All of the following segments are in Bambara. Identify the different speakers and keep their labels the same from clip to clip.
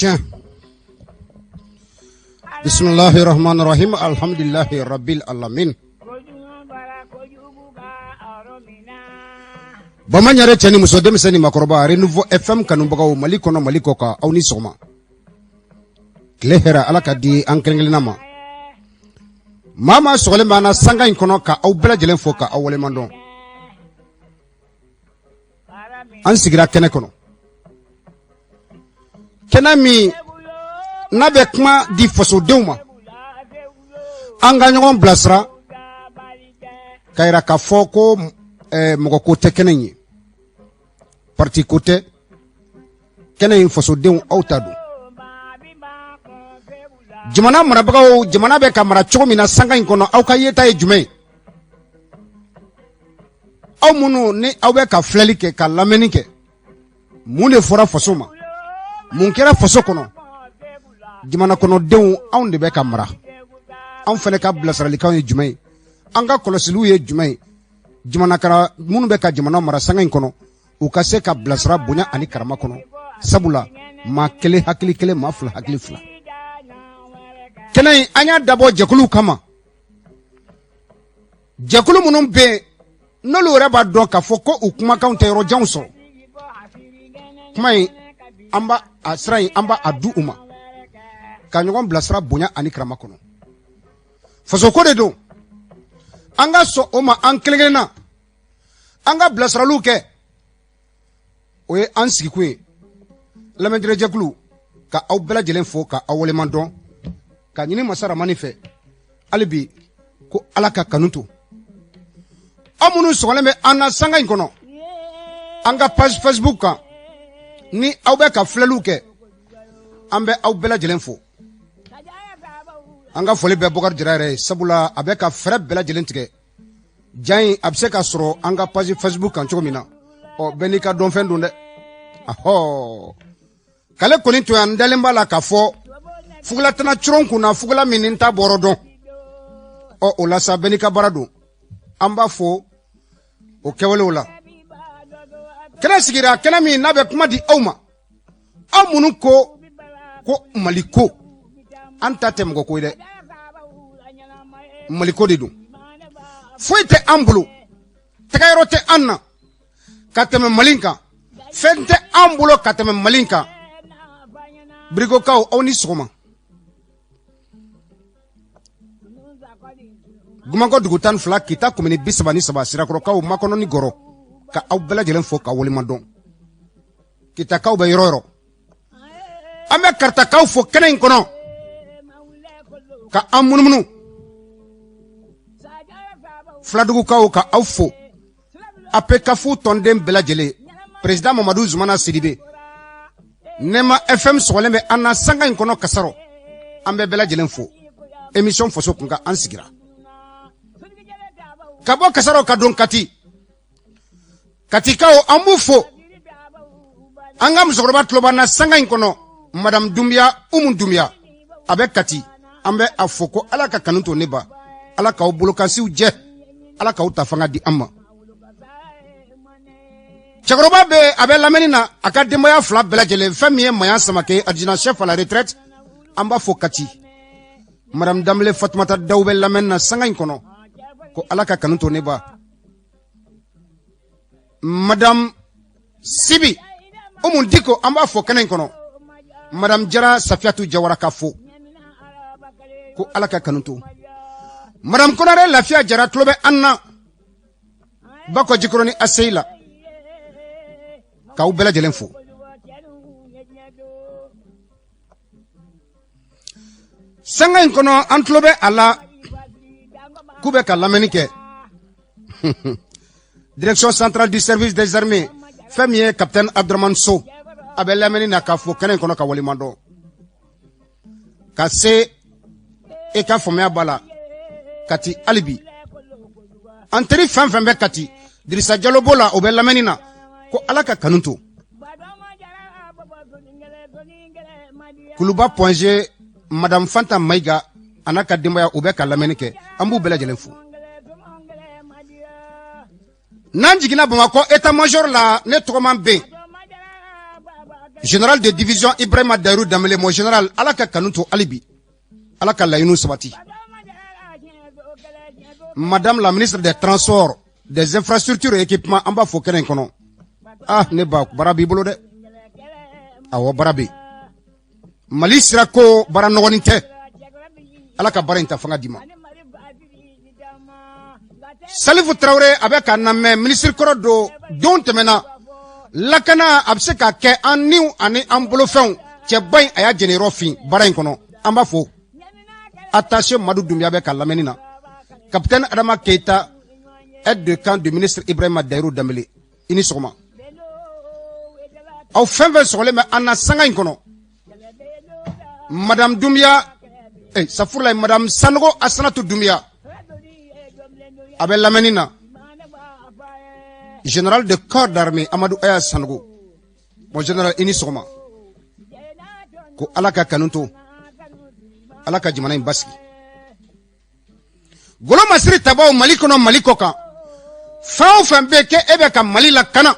Speaker 1: Tiɲɛ. Bisimilahi rahmani rahim, alhamdulilahi rabil alamin. Bamaɲare cɛ ni muso, denmisɛn ni makɔrɔba, Renouveau FM kanubagaw, Mali kɔnɔ, Mali kɔ kan, aw ni sɔgɔma. Tile hɛrɛ, Ala ka di an kelen kelenna ma. Maa maa sɔgɔlen b'an na sanga in kɔnɔ, ka aw bɛɛ lajɛlen fo ka aw waleɲuman dɔn. An sigira kɛnɛ kɔnɔ, kɛnɛ min n'a bɛ kuma di fasodenw ma, an ka ɲɔgɔn bilasira ka yira k'a fɔ ko mɔgɔ ko tɛ kɛnɛ in ye, parti ko tɛ kɛnɛ in. Fasodenw, aw ta don. Jamana marabagaw, jamana bɛ ka mara cogo min na sanga in kɔnɔ, aw ka yeta ye jumɛn ye? Aw minnu ni aw bɛ ka filɛli kɛ, ka lamɛnni kɛ, mun de fɔra faso ma? Mun kɛra faso kɔnɔ? Jamana kɔnɔdenw, anw de bɛ ka mara. Anw fana ka bilasiralikanw ye jumɛn ye? An ka kɔlɔsiliw ye jumɛn ye? Jamana kara minnu bɛ ka jamana mara sanga in kɔnɔ, u ka se ka bilasira bonya ani karama kɔnɔ, sabula maa kelen hakili kelen, maa fila hakili fila. Kɛnɛ in, an y'a dabɔ jɛkuluw kama, jɛkulu minnu bɛ yen n'olu yɛrɛ b'a dɔn k'a fɔ ko u kumakanw tɛ yɔrɔ janw sɔrɔ. Kuma in, an b'a a sira in, an b'a a di u ma ka ɲɔgɔn bilasira bonya ani karama kɔnɔ. Fasoko de don, an ka sɔn o ma. An kelen kelen na, an ka bilasiraliw kɛ, o ye an sigikun ye. Lamɛnjɛkulu, ka aw bɛɛ lajɛlen fo ka aw waleɲuman dɔn, ka ɲini Masa Ramani fɛ hali bi ko Ala ka kanu to aw minnu sɔgɔlen bɛ an na sanga in kɔnɔ, an ka page Facebook kan, ni aw bɛ ka filɛliw kɛ, an bɛ aw bɛɛ lajɛlen fo. An ka foli bɛ Bɔkari Jara yɛrɛ ye, sabula a bɛ ka fɛɛrɛ bɛɛ lajɛlen tigɛ ja in a bɛ se ka sɔrɔ an ka page Facebook kan cogo min na. Ɔ, bɛɛ n'i ka dɔnfɛn don dɛ. Ahɔ, k'ale kɔni to yan, n dalen b'a la k'a fɔ fugula tɛna coron kunna, fugula min ni n t'a bɔrɔ dɔn. Ɔ, o la sa, bɛɛ n'i ka baara don. An b'a fo o kɛwalew la. Kɛnɛ sigira, kɛnɛ min n'a bɛ kuma di aw ma, aw minnu ko ko Mali ko, an ta tɛ mɔgɔ ko ye dɛ, Mali ko de don. Foyi tɛ an bolo, tɛgɛyɔrɔ tɛ an na ka tɛmɛ Mali kan, fɛn tɛ an bolo ka tɛmɛ Mali kan. Birigokaw, aw ni sɔgɔma. Gumakɔ dugu 12, Kita komini 33, Sirakɔrɔkaw, Makɔnɔ ni Gɔrɔ, ka aw bɛɛ lajɛlen fo ka waleɲuman dɔn. Kitakaw bɛ yɔrɔ yɔrɔ, an bɛ Karitakaw fo kɛnɛ in kɔnɔ ka an munumunu. Filadugukaw, ka aw fo. APCAF tɔnden bɛɛ lajɛlen, président Mamadu Zumana Sidibe, Nɛma FM sɔgɔlen bɛ an na sanga in kɔnɔ Kasarɔ, an bɛ bɛɛ lajɛlen fo. Émission Faso Kunkan, an sigira ka bɔ Kasarɔ ka don Kati. Katikaw, an b'u fo. An ka musokɔrɔba tulo b'an na sanga in kɔnɔ, Madame Dunbiya, Umu Dunbiya, a bɛ Kati, an bɛ a fo ko Ala ka kanu to ne ba, Ala k'aw bolokansiw jɛ, Ala k'aw ta fanga di an ma. Cɛkɔrɔba bɛ, a bɛ lamɛnni na, a ka denbaya fila bɛɛ lajɛlen. Fɛn min ye Maya Samake, adjudant chef à la retraite, an b'a fo Kati. Madame Danbele Fatumata Daw bɛ lamɛnni na sanga in kɔnɔ, ko Ala ka kanu to ne ba. Madame Sibi Umu Diko, an b'a fɔ kɛnɛ in kɔnɔ. Madame Jara Safiyatu Jawara, ka fo ko Ala ka kanu to. Madame Konare Lafiya Jara tulo bɛ an na Bakɔ Jikɔrɔni ACI la, k'aw bɛɛ lajɛlen fo. Sanga in kɔnɔ, an tulo bɛ a la k'u bɛ ka lamɛnni kɛ. Direction centrale du service des armées, fɛn min ye capitaine Abdurahmane So, a bɛ lamɛnni na, k'a fo kɛnɛ in kɔnɔ ka waleɲuman dɔn. Ka se e ka faamuya b'a la Kati hali bi, an teri fɛn fɛn bɛ Kati, Dirisa Jalo b'o la, o bɛ lamɛnni na, ko Ala ka kanu to. Kuluba Point G, Madame Fanta Mayiga a n'a ka denbaya, u bɛ ka lamɛnni kɛ, an b'u bɛɛ lajɛlen fo. N'an jiginna Bamakɔ état major la, ne tɔgɔman bɛ yen. Général de division Ibrahima Dayiru Danbele, mon général, Ala ka kanu to hali bi, Ala ka laɲiniw sabati. Madame la ministre des Transports, des Infrastructures et Équipements, an b'a fo kɛnɛ in kɔnɔ. Ah, ne ba, baara b'i bolo dɛ. Awɔ, baara bɛ yen. Mali sirako baara nɔgɔnin tɛ. Ala ka baara in ta fanga d'i ma. Salifu Tarawele a bɛ ka lamɛn, minisiri kɔrɔ don. Don tɛmɛna, lakana a bɛ se ka kɛ an niw ani an bolofɛnw. Cɛba in, a y'a jɛniyɔrɔ fin baara in kɔnɔ, an b'a fo. Attaché Madu Dunbiya bɛ ka lamɛnni na. Capitaine Adama Keita, aide de camp du ministre Ibrahima Dayiru Danbele, i ni sɔgɔma. Aw fɛn fɛn sɔgɔlen bɛ an na sanga in kɔnɔ, Madame Dunbiya, eh, safurulayi, Madame Sanogo Asanatu Dunbiya a bɛ lamɛnni na. Général de corps d'armée Amadou Aya Sanogo, mon général, i ni sɔgɔma. Ko Ala ka kanu to, Ala ka jamana in basigi. Golo masiri tabaw Mali kɔnɔ, Mali kɔ kan, fɛn o fɛn bɛ kɛ e bɛ ka Mali lakana,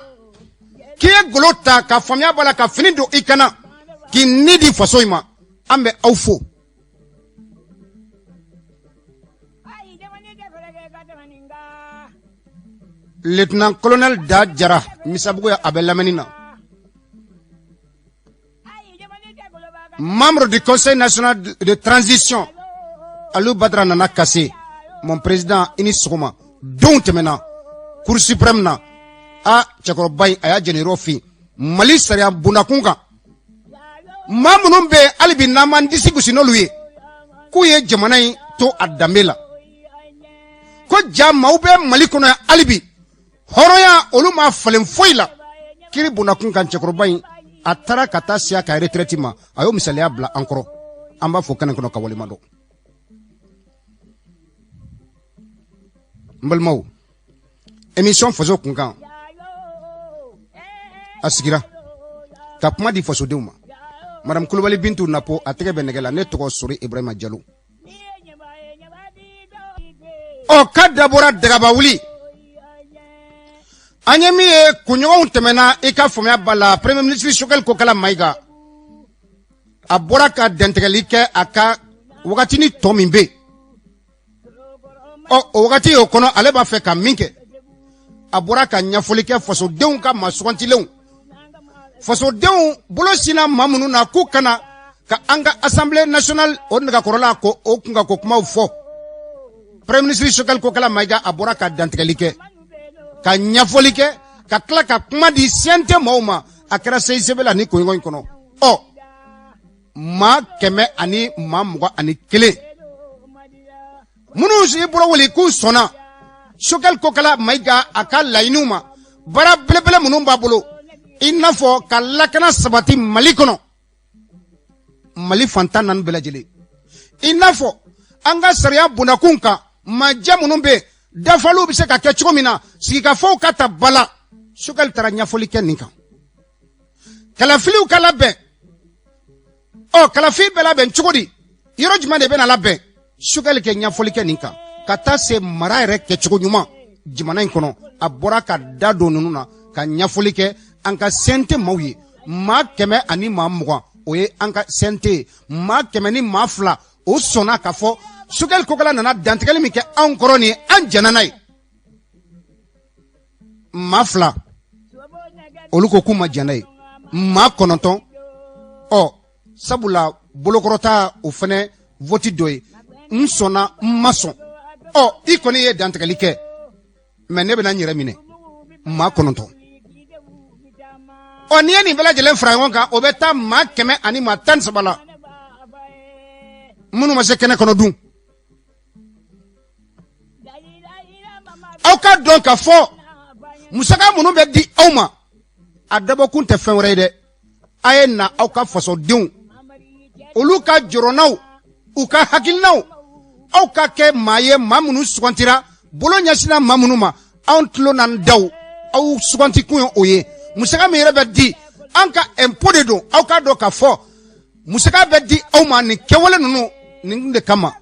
Speaker 1: k'i ye golo ta ka faamuya b'a la, ka fini don i kana, k'i ni di faso in ma, an bɛ aw fo. Lieutenant colonel Da Jara Misabugu, a bɛ lamɛnni na. Membre du Conseil national de transition Aliou Badara Nana Kassé, mon président, i ni sɔgɔma. Don tɛmɛna, Cour suprême na, a cɛkɔrɔba in, a y'a jɛniyɔrɔ fin Mali sariya bondakun kan. Maa minnu bɛ yen hali bi n'an m'an disi gosi n'olu ye k'u ye jamana in to a danbe la, ko ja maaw bɛ Mali kɔnɔ yan hali bi hɔrɔnya olu ma falen foyi la kiri bondakun kan. Cɛkɔrɔba in, a taara ka taa se a ka retraite ma, a y'o misaliya bila an kɔrɔ. An b'a fɔ kɛnɛ kɔnɔ ka waleɲuman dɔn. N balimaw, émission Faso Kunkan a sigira ka kuma di fasodenw ma. Madame Kulubali Bintu Napo, a tɛgɛ bɛ nɛgɛ la. Ne tɔgɔ Sori Ibrahima Jalo. Ɔ ka dabɔra dagaba wuli, an ye min ye kunɲɔgɔnw tɛmɛna, i ka faamuya b'a la, premier ministre Choguel Kokala Mayiga, a bɔra ka dɛntigɛli kɛ a ka wagatini tɔ min bɛ yen. Ɔ o wagati o kɔnɔ, ale b'a fɛ ka min kɛ, a bɔra ka ɲɛfɔli kɛ fasodenw ka maa sugantilenw, fasodenw bolo sinna maa minnu na k'u kana ka an ka Assemblée nationale o nɛgɛkɔrɔla ko o kunkanko kumaw fɔ. Premier ministre Choguel Kokala Mayiga, a bɔra ka dantigɛli kɛ, ka ɲɛfɔli kɛ, ka tila ka kuma di CNT maaw ma. A kɛra CICB la ni kunɲɔgɔn in kɔnɔ. Ɔ maa 121 minnu si bolo wuli k'u sɔnna Choguel Kokala Mayiga a ka laɲiniw ma, baara belebele minnu b'a bolo, i n'a fɔ ka lakana sabati Mali kɔnɔ, Mali fan 14 bɛɛ lajɛlen, i n'a fɔ an ka sariya bondakun kan, majɛ minnu bɛ yen dafaliw bɛ se ka kɛ cogo min na, sigikafɔw ka ta ba la. Choguel taara ɲɛfɔli kɛ nin kan, kalafiliw ka labɛn. Ɔ kalafili bɛ labɛn cogo di? Yɔrɔ jumɛn de bɛna labɛn? Choguel kɛ ɲɛfɔli kɛ nin kan, ka taa se mara yɛrɛ kɛcogo ɲuman jamana in kɔnɔ. A bɔra ka da don ninnu na ka ɲɛfɔli kɛ an ka CNT maaw ye. Maa 120, o ye an ka CNT ye. Maa 102, o sɔnna k'a fɔ Choguel Kokala nana dantigɛli min kɛ anw kɔrɔ nin ye, an jɛnna n'a ye. Maa 2, olu ko k'u ma jɛn n'a ye. Maa 9, ɔ sabula bolokɔrɔta o fɛnɛ voti dɔ ye, n sɔnna, n ma sɔn. Ɔ i kɔni ye dantigɛli kɛ, mɛ ne bɛna n yɛrɛ minɛ. Maa 9. Ɔ n'i ye nin bɛɛ lajɛlen fara ɲɔgɔn kan, o bɛ taa maa 113 la. Minnu ma se kɛnɛ kɔnɔ dun, aw ka dɔn k'a fɔ musaka minnu bɛ di aw ma, a dabɔkun tɛ fɛn wɛrɛ ye dɛ. A ye na aw ka fasodenw, olu ka jɔrɔnaw, u ka hakilinaw, aw ka kɛ maa ye, maa minnu sugantira, bolo ɲɛsinna maa minnu ma, anw tulo n'an daw, aw sugantikun ye o ye. Musaka min yɛrɛ bɛ di, an ka impôt de don. Aw k'a dɔn k'a fɔ musaka bɛ di aw ma nin kɛwale ninnu nin de kama.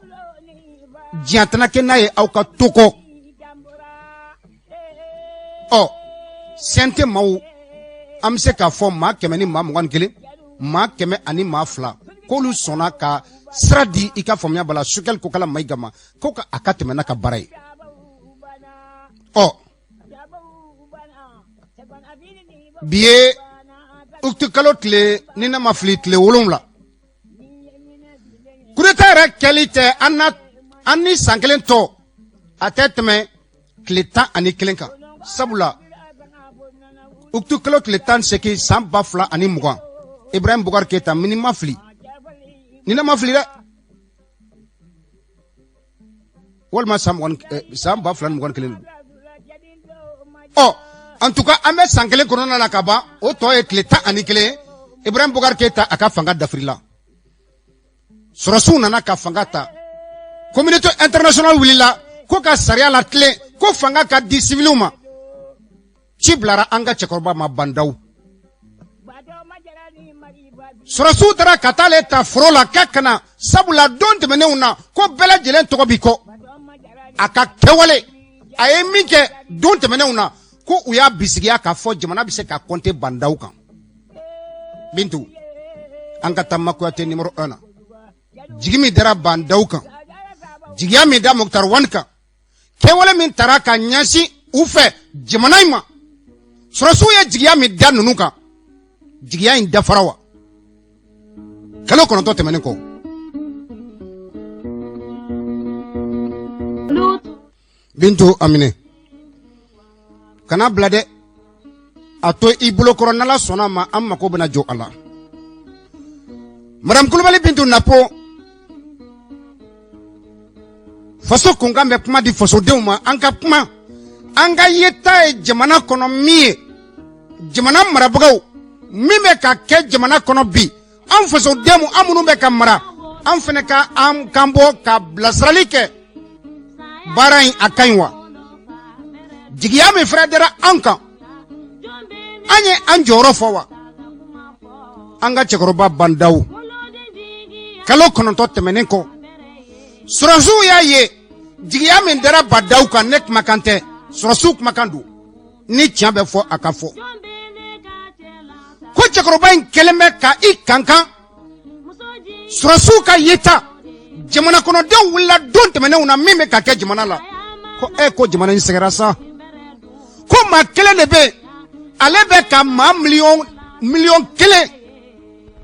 Speaker 1: Diɲɛ tɛna kɛ n'a ye aw ka to kɔ. Ɔ CNT maaw, An bɛ se k'a fɔ maa 121, maa 102, k'olu sɔnna ka sira di, i ka faamuya b'a la, Choguel Kokalla Maïga ma, ko ka a ka tɛmɛ n'a ka baara ye. Ɔ, bi ye uti kalo tile, ni ne ma fili, tile 7. Coup d'état yɛrɛ kɛli tɛ an na, an ni san kelen tɔ a tɛ tɛmɛ tile 11 kan, sabula uti kalo tile 18 san 2020, Ibrahim Boubacar Keïta, ni ma fili, ni ne ma fili dɛ, walima san san 2021 don. Ɔ, en tout cas, an bɛ san kelen kɔnɔna la ka ban, o tɔ ye tile 11. Ibrahim Boubacar Keïta, a ka fanga dafirila, sɔrɔsiw nana ka fanga ta. Communauté internationale wulila ko ka sariya la tilen, ko fanga ka di civiliw ma. Ci bilara an ka cɛkɔrɔba ma, Bah N'Daw. Sɔrɔsiw taara ka taa ale ta foro la k'a kana, sabula don tɛmɛnenw na, ko bɛɛ lajɛlen tɔgɔ b'i kɔ, a ka kɛwale, a ye min kɛ don tɛmɛnenw na, ko u y'a bisigiya k'a fɔ jamana bɛ se ka compter Bah N'Daw kan. Bintu, an ka taa Makuyate numéro 1 na. Jigi min dara Bah N'Daw kan, jigiya min da Moctar Ouane kan, kɛwale min tara ka ɲɛsin u fɛ jamana in ma, sɔrɔsiw ye jigiya min da ninnu kan, jigiya in dafara wa? Kalo 9 tɛmɛnen kɔ, Bintu, a minɛ, kana bila dɛ, a to i bolokɔrɔ. N'Ala sɔnna ma, an mako bɛna jɔ a la. Madame Kulubali Bintu Napo, faso kunkan bɛ kuma di fasodenw ma. An ka kuma, an ka yeta ye jamana kɔnɔ min ye, jamana marabagaw min bɛ ka kɛ jamana kɔnɔ bi, an fasodenw, an minnu bɛ ka mara, an fana ka an kan bɔ ka bilasirali kɛ. Baara in, a ka ɲi wa? Jigiya min fana dara an kan, an ye an jɔyɔrɔ fɔ wa? An ka cɛkɔrɔba Bah N'Daw, kalo 9 tɛmɛnen kɔ, sɔrɔsiw y'a ye jigiya min dara Bah N'Daw kan. Ne kumakan tɛ, sɔrɔsiw kumakan don. Ni tiɲɛ bɛ fɔ, a ka fɔ ko cɛkɔrɔba in kɛlen bɛ ka i kankan sɔrɔsiw ka yeta. Jamana kɔnɔdenw wulila don tɛmɛnenw na, min bɛ ka kɛ jamana la, ko e ko jamana in sɛgɛnra sa, ko maa kelen de bɛ yen, ale bɛ ka maa miliyɔn 1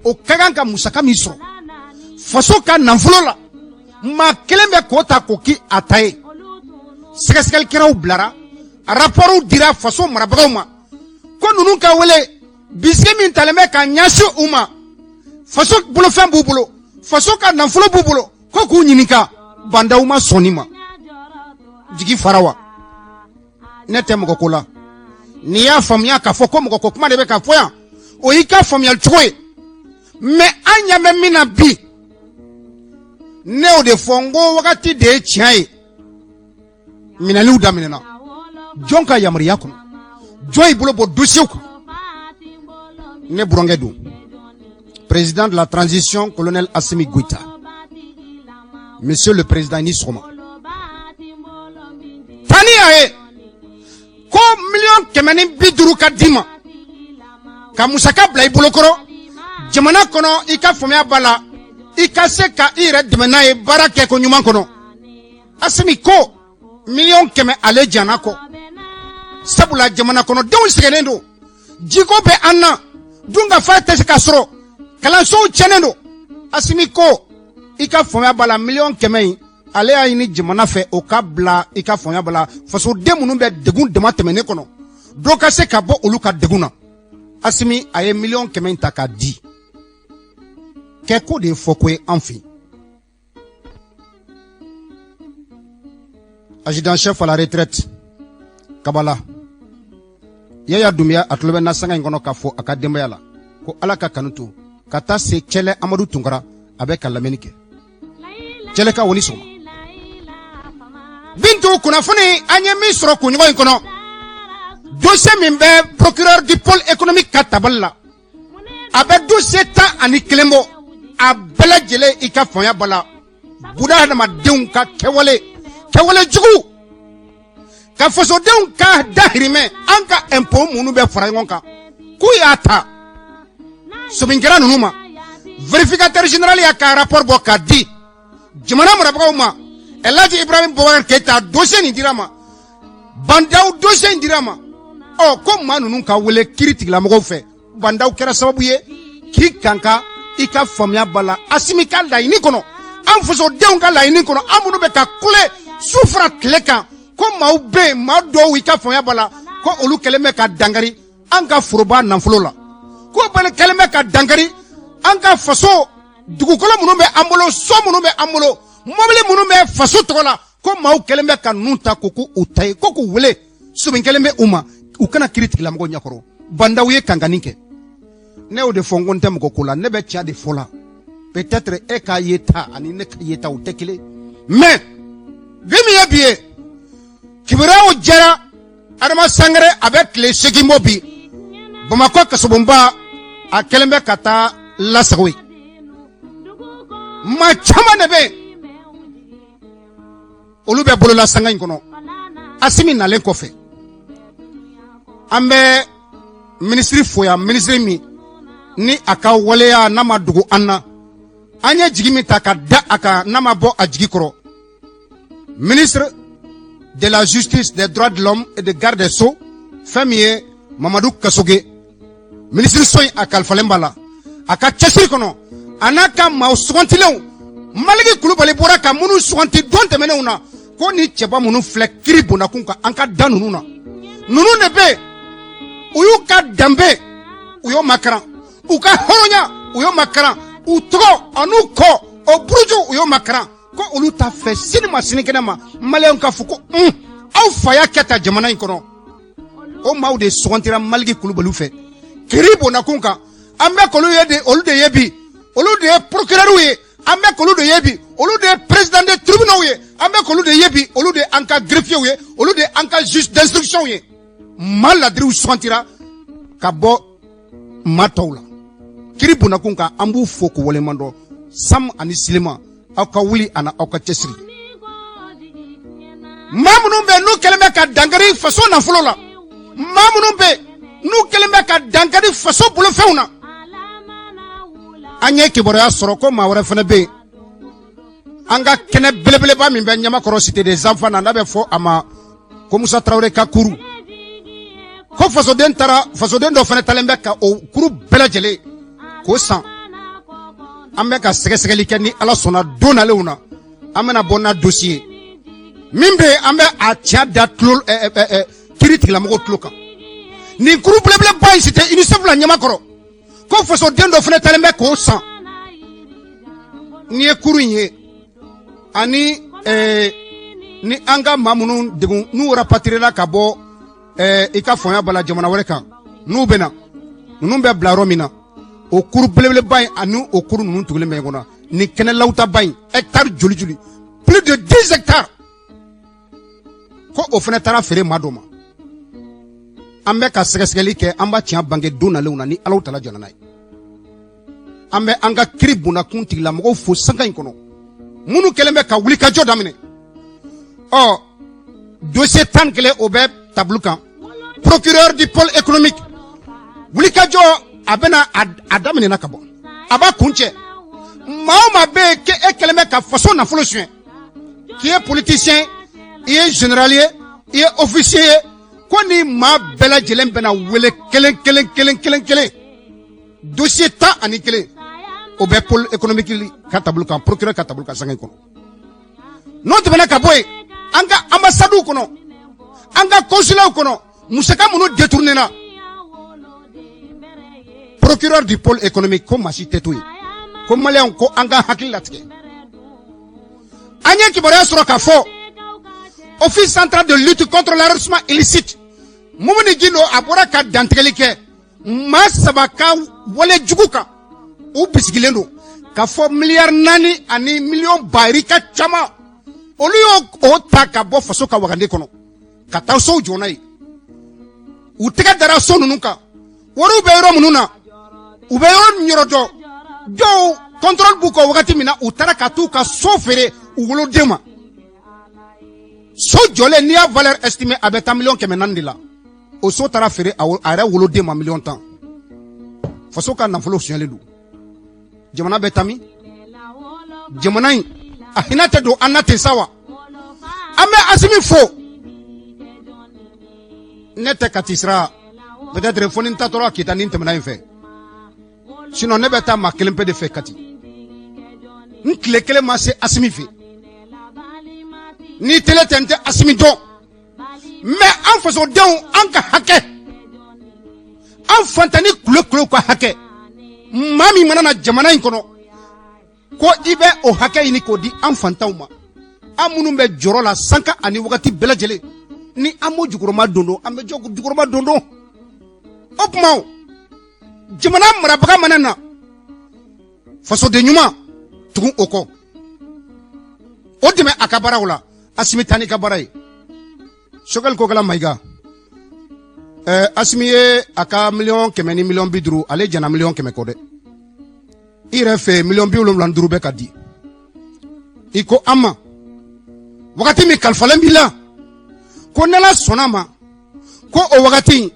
Speaker 1: o ka kan ka musaka min sɔrɔ faso ka nafolo la, maa kelen bɛ k'o ta k'o k'i a ta ye. Sɛgɛsɛgɛlikɛlaw bilara, rapportw dira faso marabagaw ma, ko ninnu ka wele, bisigi min talen bɛ ka ɲɛsin u ma, faso bolofɛn b'u bolo, faso ka nafolo b'u bolo, ko k'u ɲininka. Bah N'Daw ma sɔn ma. Jigi fara wa? Ne tɛ mɔgɔ ko la. N'i y'a faamuya k'a fɔ ko mɔgɔ ko kuma de bɛ ka fɔ yan, o y'i ka faamuyali cogo ye. Mais an ɲɛ bɛ min na bi, ne y'o de fɔ n ko wagati de ye tiɲɛ ye. Minɛliw daminɛna jɔn ka yamaruya kɔnɔ? Jɔn y'i bolo bɔ dossier kan? Ne burankɛ don, président de la transition, colonel Assimi Goïta. Monsieur le président, i ni sɔgɔma. Tani y'a ye ko 150 miliyɔn ka d'i ma ka musaka bila i bolokɔrɔ jamana kɔnɔ, i ka faamuya b'a la, i ka se ka i yɛrɛ dɛmɛ n'a ye baara kɛ ko ɲuman kɔnɔ. Assimi ko 100 miliyɔn, ale janna kɔ, sabula jamana kɔnɔdenw sɛgɛnnen don, jiko bɛ an na, dunkafa tɛ se ka sɔrɔ, kalansow tiɲɛnen don. Assimi ko, i ka faamuya b'a la, 100 miliyɔn in, ale y'a ɲini jamana fɛ, o ka bila, i ka faamuya b'a la, fasoden minnu bɛ degun dama tɛmɛnen kɔnɔ, dɔ ka se ka bɔ olu ka degun na. Assimi, a ye 100 miliyɔn in ta k'a di. Kɛko de ye fɔko ye an fɛ yen. Adjudant chef à la retraite Kabala Yaya Doumbia, a tulo bɛ na sanga in kɔnɔ k'a fɔ a ka denbaya la ko Ala ka kanu to ka taa se. Cɛlɛ Amadu Tunkara, a bɛ ka lamɛnni kɛ. Cɛlɛ ka woni sɔgɔma. Bintu, kunnafoni an ye min sɔrɔ kunɲɔgɔn in kɔnɔ, dossier min bɛ procureur du pôle économique ka tabali la, a bɛ dossier 11 bɔ. A bɛɛ lajɛlen, i ka faamuya b'a la, buna hadamadenw ka kɛwale, kɛwale jugu, ka fasodenw ka dahirimɛ, an ka impôt minnu bɛ fara ɲɔgɔn kan. K'u y'a ta sobinkɛla ninnu ma. Vérificateur général y'a ka rapport bɔ k'a di jamana marabagaw ma. Elhaji Ibrahim Boubacar Keita, dossier nin dira ma, Bah N'Daw dossier in dira ma. Ɔ, ko maa ninnu ka wele kiri tigilamɔgɔw fɛ. Bah N'Daw kɛra sababu ye k'i kanka i ka faamuya ba la. Asimi ka laɲini kɔnɔ, an fasodenw ka laɲini kɔnɔ, an minnu bɛ ka kule su fara tile kan ko maaw bɛ yen, maa dɔw, i ka faamuya ba la, ko olu kɛlen bɛ ka dankari an ka foroba nafolo la, ko bɛɛ kɛlen bɛ ka dankari an ka faso dugukolo minnu bɛ an bolo, so minnu bɛ an bolo, mɔbili minnu bɛ faso tɔgɔ la, ko maaw kɛlen bɛ ka ninnu ta ko k'u ta ye, ko k'u wele. Sobi kɛlen bɛ u ma, u kana kiri tigilamɔgɔw ɲɛkɔrɔ. Bah N'Daw ye kankani kɛ. Ne y'o de fɔ n ko n tɛ mɔgɔ ko la, ne bɛ tiɲɛ de fɔ la. Peut-être e ka yeta ani ne ka yeta o tɛ kelen, mais bi min ye bi ye, kibaruyaw jɛra. Adama Sangare, a bɛ tile 8 bɔ bi, Bamakɔ kasobonba, a kɛlen bɛ ka taa lasago yen. Maa caman de bɛ yen, olu bɛ bolola sanga in kɔnɔ. Asimi nalen kɔfɛ, an bɛ minisiri fo yan, minisiri min ni a ka waleya n'a ma dogo an na, an ye jigi min ta ka da a kan n'a ma bɔ a jigi kɔrɔ, ministre de la Justice, des Droits de l'Homme et de Garde des Sceaux, fɛn min ye Mamadu Kasoge, minisiri so in a kalifalen b'a la, a ka cɛsiri kɔnɔ, a n'a ka maaw sugantilenw, Maliki Kulubali bɔra ka minnu suganti don tɛmɛnenw na, ko ni cɛba minnu filɛ kiri bondakun kan, an ka da ninnu na, ninnu de bɛ yen, u y'u ka danbe, u y'o makaran, u ka hɔrɔnya, u y'o makaran, u tɔgɔ an'u kɔ o buruju, u y'o makaran, ko olu t'a fɛ sini ma sinikɛnɛ ma maliyɛnw ka fɔ ko un aw fa y'a kɛ tan jamana in kɔnɔ. O maaw de sugantira Maliki Kulubali fɛ kiri bondakun kan. An bɛ k'olu ye de, olu de ye bi, olu de ye procureur ye. An bɛ k'olu de ye bi, olu de ye président de tribunaux ye. An bɛ k'olu de ye bi, olu de ye an ka greffiers ye, olu de ye an ka juge d'instruction ye. Maa ladiriw sugantira ka bɔ maa tɔw la kiri bondakun kan. An b'u fo k'u waleɲuman dɔn. Sam ani Silema, aw ka wuli ani aw ka cɛsiri. Maa minnu bɛ yen n'u kɛlen bɛ ka dankari faso nafolo la, maa minnu bɛ yen n'u kɛlen bɛ ka dankari faso bolofɛnw na, an ye kibaruya sɔrɔ ko maa wɛrɛ fana bɛ yen, an ka kɛnɛ belebeleba min bɛ Ɲamakɔrɔ, Cité des Enfants na, n'a bɛ fɔ a ma ko Musa Tarawele ka kuru, ko fasoden taara, fasoden dɔ fana talen bɛ ka o kuru bɛɛ lajɛlen k'o san. An bɛ ka sɛgɛsɛgɛli kɛ. Ni Ala sɔnna, don nalenw na, an bɛna bɔ n'a dossier min bɛ yen, an bɛ a tiɲɛ da tulo kiri tigilamɔgɔw tulo kan. Nin kuru belebeleba in, Cité UNICEF la Ɲamakɔrɔ, ko fasoden dɔ fana talen bɛ k'o san. N'i ye kuru in ye ani ni an ka maa minnu degun n'u rapatrier la ka bɔ i ka faamuya b'a la jamana wɛrɛ kan, n'u bɛ na, ninnu bɛ bila yɔrɔ min na, o kuru belebeleba in ani o kuru ninnu tugulen bɛ ɲɔgɔn na. Nin kɛnɛ lawutaba in, hectare joli joli, plus de 10 hectares, ko o fana taara feere maa dɔ ma. An bɛ ka sɛgɛsɛgɛli kɛ, an b'a tiɲɛ bange don nalenw na, ni Alaw tala jɔnna n'a ye. An bɛ an ka kiri bondakun tigilamɔgɔw fo sanga in kɔnɔ, minnu kɛlen bɛ ka wuli ka jɔ daminɛ. Ɔ, dossier 11, o bɛ tableau kan. Procureur du pôle économique, wuli ka jɔ a bɛna a daminɛna ka bɔ, a b'a kun cɛ. Maa o maa bɛ yen k'e kɛlen bɛ ka faso nafolo suɲɛ, k'i ye politicien, i ye général ye, i ye officier ye, ko ni maa bɛɛ lajɛlen bɛna wele kelen kelen kelen kelen kelen. Dossier 11, o bɛ pôle économique ka tableau kan, procureur ka tableau kan sanga in kɔnɔ. N'o tɛmɛna ka bɔ yen, an ka ambassades kɔnɔ, an ka consulat kɔnɔ, musaka minnu détourné na, procureur du pôle économique ko maa si tɛ to yen, ko maliyɛnw ko an ka hakili latigɛ. An ye kibaruya sɔrɔ k'a fɔ Office central de lutte contre l'enrichissement illicite, Mumuni Gindo, a bɔra ka dantigɛli kɛ maa saba ka wale jugu kan. U bisigilen don k'a fɔ miliyari 4 ani miliyɔn bayirika caman, olu y'o o ta ka bɔ faso ka wagande kɔnɔ ka taa sow jɔ n'a ye. U tɛgɛ dara so ninnu kan, wariw bɛ yɔrɔ minnu na, u bɛ yɔrɔ min yɔrɔ dɔn. Dɔw contrôle b'u kɔ wagati min na, u taara ka t'u ka so feere u woloden ma. So jɔlen, n'i y'a valeur estimée, a bɛ taa miliyɔn 400 de la. O so taara feere a yɛrɛ woloden ma miliyɔn 10. Faso ka nafolo sonyalen don. Jamana bɛ taa min? Jamana in a hinɛ tɛ don an na ten sa wa? An bɛ Asimi fo. Ne tɛ Kati sira, peut-être fo ni n taatɔla Kita ni n tɛmɛna yen fɛ. Sinon ne bɛ taa maa kelen pe de fɛ Kati. N tile kelen ma se Asimi fɛ. Ni télé tɛ, n tɛ Asimi dɔn. Mais an fasodenw, an ka hakɛ, an fantanni kulo ka hakɛ, maa min mana na jamana in kɔnɔ ko i bɛ o hakɛ ɲini k'o di an fantanw ma, an minnu bɛ jɔrɔ la sanka ani wagati bɛɛ lajɛlen, ni an m'o jukɔrɔma don don, an bɛ jɔ jukɔrɔma don don. O tuma, jamana marabaga mana na, fasoden ɲuman, tugun o kɔ, o dɛmɛ a ka baaraw la. Asimi, taa n'i ka baara ye. Choguel Kokalla Maïga, Asimi ye a ka 100 000 000 ni 50 000 000, ale jɛnna 100 000 000 kɔ dɛ. I yɛrɛ fɛ, 75 000 000 bɛ ka di. I ko an ma wagati min kalifalen b'i la ko n'Ala sɔnna ma, ko o wagati,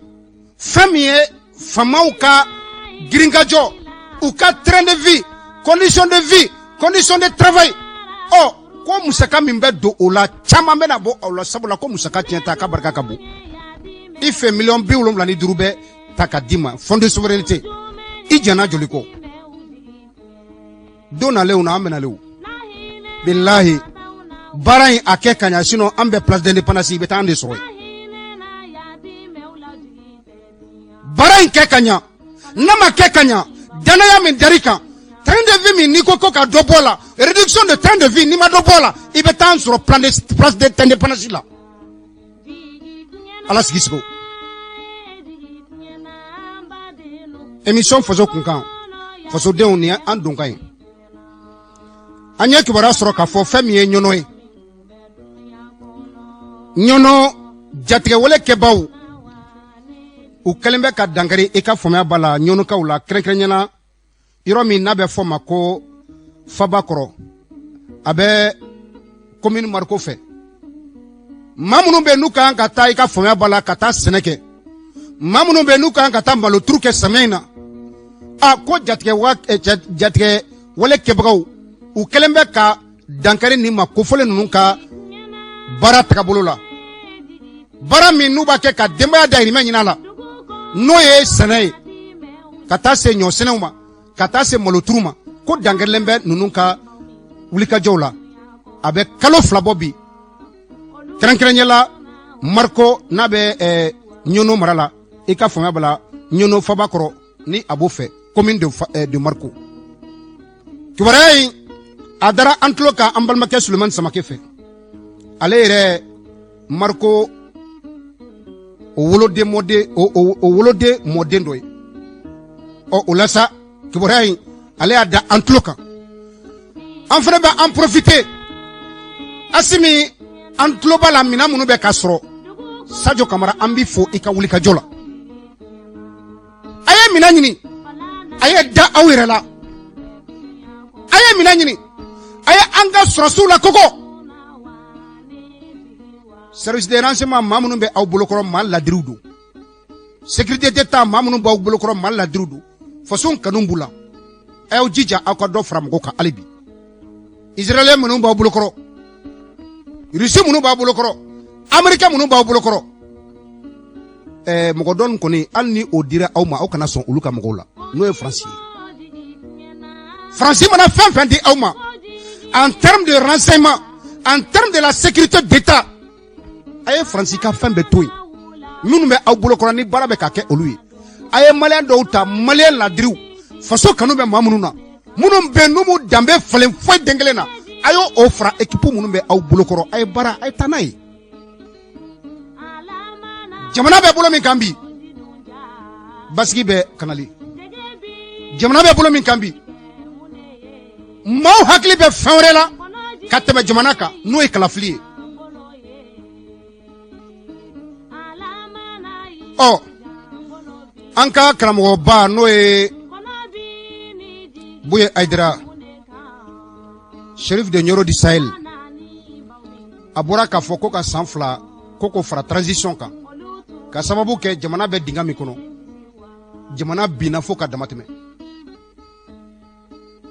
Speaker 1: fɛn min ye faamaw ka girinkajɔ, u ka train de vie, condition de vie, condition de travail, ɔ ko musaka min bɛ don o la, caman bɛna bɔ o la, sabula ko musaka tiɲɛ ta ka barika ka bon. I fɛ, 75 000 000 bɛ ta ka d'i ma, fonds de souveraineté. I jɛnna joli kɔ? Don nalenw na, an bɛnalew bilahi, baara in a kɛ ka ɲa, sinon an bɛ place d'indépendance, i bɛ taa an de sɔrɔ yen. Baara in kɛ ka ɲa, n'a ma kɛ ka ɲa, danaya min dar'i kan, train de vie min n'i ko ko ka dɔ bɔ la, réduction de train de vie, n'i ma dɔ bɔ la, i bɛ taa an sɔrɔ place d'indépendance la. Ala sigi sigi. Émission Faso Kunkan, fasodenw, nin an donkan ye. An ye kibaruya sɔrɔ k'a fɔ fɛn min ye Ɲɔnɔ ye, Ɲɔnɔ jatigɛwale kɛbaw, u kɛlen bɛ ka dankari, i ka faamuya b'a la, Ɲɔnɔkaw la, kɛrɛnkɛrɛnyana yɔrɔ min n'a bɛ fɔ ma ko Fabakɔrɔ, a bɛ commune Mariko fɛ. Maa minnu bɛ n'u kan ka taa, i ka faamuya b'a la, ka taa sɛnɛ kɛ, maa minnu bɛ n'u kan ka taa maloturu kɛ samiya in na, a ko jatigɛ wa jatigɛ wale kɛbagaw, u kɛlen bɛ ka dankari nin ma kofɔlen ninnu ka baara tagabolo la, baara min n'u b'a kɛ ka denbaya dahirimɛ ɲini a la, n'o ye sɛnɛ ye, ka taa se ɲɔ sɛnɛw ma, ka taa se maloturu ma, ko dankarilen bɛ ninnu ka wulikajɔw la. A bɛ kalo 2 bɔ bi, kɛrɛnkɛrɛnya la Mariko n'a bɛ Ɲɔnɔ mara la, i ka faamuya b'a la, Ɲɔnɔ Fabakɔrɔ ni a b'o fɛ, commune de Mariko. Kibaruya in a dara an tulo kan an balimakɛ Sulemani Samake fɛ. Ale yɛrɛ Mariko o woloden mɔden, o woloden mɔden dɔ ye. Ɔ o la sa, kibaruya in ale y'a da an tulo kan. An fana bɛ an profiter. Asimi, an tulo b'a la, minɛn minnu bɛ ka sɔrɔ. Sadio Kamara, an b'i fo i ka wulikajɔ la. A ye minɛn ɲini, a ye da aw yɛrɛ la. A ye minɛn ɲini, a ye an ka sɔrɔsiw la kɔgɔ. Service de renseignement maa minnu bɛ aw bolokɔrɔ, maa ladiriw don. Sécurité d'État maa minnu b'aw bolokɔrɔ, maa ladiriw don. Faso kanu b'u la. A y'aw jija, aw ka dɔ fara mɔgɔw kan hali bi. Israélien minnu b'aw bolokɔrɔ, Russie minnu b'aw bolokɔrɔ, Américain minnu b'aw bolokɔrɔ, mɔgɔ dɔn kɔni, hali ni o dira aw ma, aw kana sɔn olu ka mɔgɔw la, n'o ye Faransi ye. Faransi mana fɛn fɛn di aw ma en termes de renseignement, en termes de la sécurité d'État, a ye Faransi ka fɛn bɛɛ to yen. Minnu bɛ aw bolokɔrɔ, ni baara bɛ ka kɛ olu ye, a ye Maliyɛn dɔw ta, Maliyɛn ladiriw, faso kanu bɛ maa minnu na, minnu bɛ n'u m'u danbe falen foyi den kelen na, a y'o o fara équipe minnu bɛ aw bolokɔrɔ. A ye baara, a ye taa n'a ye. Jamana bɛ bolo min kan bi, basigi bɛ kanali. Jamana bɛ bolo min kan bi, maaw hakili bɛ fɛn wɛrɛ la ka tɛmɛ jamana kan, n'o ye kalafili ye. Ɔ an ka karamɔgɔba, n'o ye Buye Hayidara, Chérif de Nioro du Sahel, a bɔra k'a fɔ ko ka san 2 ko k'o fara transition kan, ka sababu kɛ jamana bɛ dingɛ min kɔnɔ. Jamana binna fo ka dama tɛmɛ.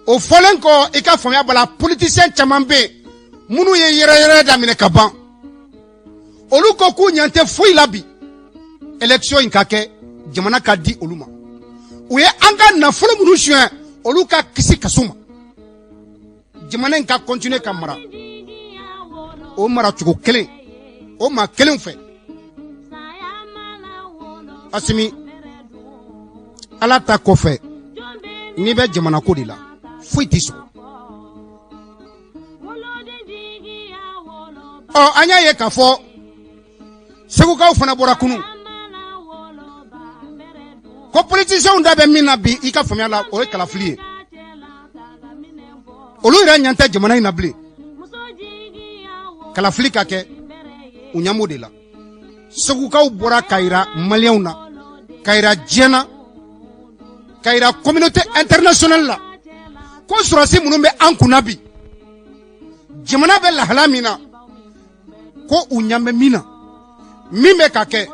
Speaker 1: O fɔlen kɔ, i ka faamuya b'a la, politicien caman bɛ yen minnu ye yɛrɛyɛrɛ daminɛ ka ban. Olu ko k'u ɲɛ tɛ foyi la bi, élection in ka kɛ, jamana ka di olu ma. U ye an ka nafolo minnu suɲɛ, olu ka kisi kaso ma, jamana in ka continuer ka mara o maracogo kelen o maa kelen fɛ. Asimi, Ala ta kɔfɛ, n'i bɛ jamana ko de la, foyi t'i sɔrɔ. Ɔ, an y'a ye k'a fɔ Segukaw fana bɔra kunun ko politicienw da bɛ min na bi, i ka faamuya la, o ye kalafili ye. Olu yɛrɛ ɲɛ tɛ jamana in na bilen. Kalafili ka kɛ, u ɲɛ b'o de la. Segukaw bɔra ka yira Maliyɛnw na, ka yira diɲɛ na, ka yira communauté internationale la ko sɔrɔdasi minnu bɛ an kunna bi, jamana bɛ lahala min na, ko u ɲɛ bɛ min na, min bɛ ka kɛ,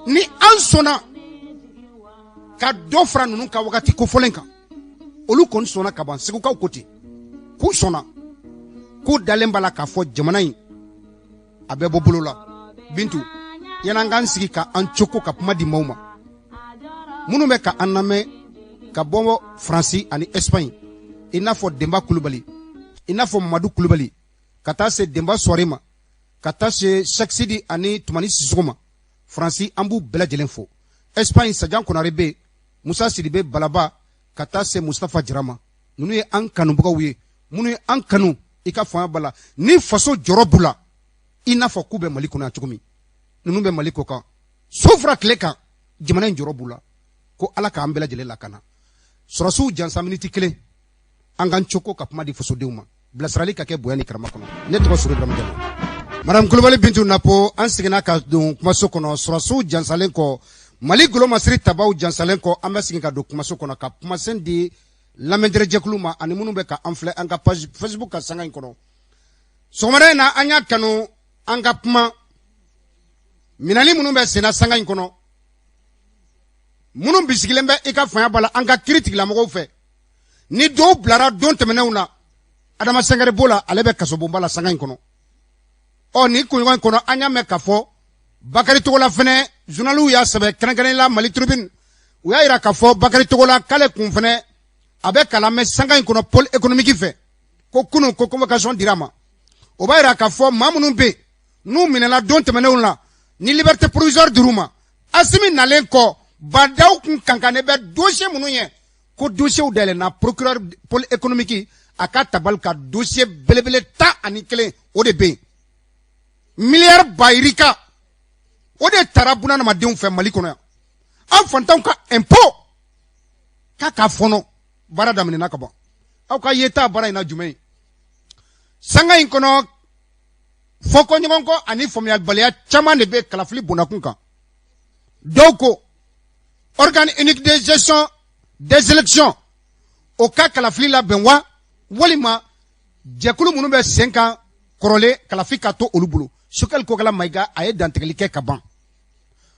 Speaker 1: ni an sɔnna ka dɔ fara ninnu ka wagati kofɔlen kan. Olu kɔni sɔnna ka ban. Segukaw ko ten k'u sɔnna, k'u dalen b'a la k'a fɔ jamana in a bɛ bɔ bolo la. Bintu, yan'an k'an sigi ka an coko ka kuma di maaw ma minnu bɛ ka an lamɛn ka bɔ Faransi ani Espagne, i n'a fɔ Denba Kulubali, i n'a fɔ Madu Kulubali, ka taa se Denba Suware ma, ka taa se Cheikh Sidi ani Tumani Sisoko ma Faransi, an b'u bɛɛ lajɛlen fo. Espagne, Sajan Konare bɛ, Musa Sidibe Balaba, ka taa se Mustafa Jara ma. Ninnu ye an kanubagaw ye, minnu ye an kanu, i ka fanga b'a la, ni faso jɔrɔ b'u la, i n'a fɔ k'u bɛ Mali kɔnɔ yan cogo min. Ninnu bɛ Mali kɔ kan, so fara tile kan, jamana in jɔrɔ b'u la. Ko Ala k'an bɛɛ lajɛlen lakana. Sɔrɔsiw jansa miniti kelen, an k'an coko ka kuma di fasodenw ma, bilasirali ka kɛ bonya ni karama kɔnɔ. Ne tɔgɔ Sori Ibrahima Jalo. Madame Kulubali Bintu Napo, an seginna ka don kumaso kɔnɔ. Sɔrɔsiw jansalen kɔ, Mali golomasiri tabaw jansalen kɔ, an bɛ segin ka don kumaso kɔnɔ ka kumasen di lamɛnjɛrɛjɛkulu ma ani minnu bɛ ka an filɛ an ka page Facebook ka sanga in kɔnɔ. Sɔgɔmada in na, an y'a kanu an ka kuma minɛli minnu bɛ senna sanga in kɔnɔ, minnu bisigilen bɛ, i ka fanga b'a la, an ka kiri tigilamɔgɔw fɛ, ni dɔw bilara don tɛmɛnenw na. Adama Sangare b'o la, ale bɛ kasobonba la sanga in kɔnɔ. Ɔ, nin kunɲɔgɔn in kɔnɔ, an y'a mɛn k'a fɔ Bakari Togola fɛnɛ, journaliw y'a sɛbɛn, kɛrɛnkɛrɛnnen la Mali Tribune, u y'a yira k'a fɔ Bakari Togola k'ale kun fɛnɛ a bɛ kalan mɛn sanga in kɔnɔ pôle économique fɛ, ko kunun ko convocation dira a ma. O b'a yira k'a fɔ maa minnu bɛ yen n'u minɛna don tɛmɛnenw la, ni liberté provisoire dir'u ma, Asimi nalen kɔ, Bah N'Daw kun kankannen bɛ dossier minnu ye, ko dossier dayɛlɛnna. Procureur pôle économique a ka tabali ka dossier belebele 11, o de bɛ yen, miliyari ba yirika o de taara bunadamadenw fɛ Mali kɔnɔ yan, an fantanw ka impôt k'a ka fɔnɔ. Baara daminɛna ka ban. Aw ka yeta baara in na jumɛn ye? Sanga in kɔnɔ, fɔkɔɲɔgɔnkɔ ani faamuyabaliya caman de bɛ kalafili bondakun kan. Dɔw ko organe unique de gestion des élections o ka kalafili labɛn wa, walima jɛkulu minnu bɛ sen kan kɔrɔlen, kalafi ka to olu bolo. Choguel Kokalla Maïga, a ye dantigɛli kɛ ka ban.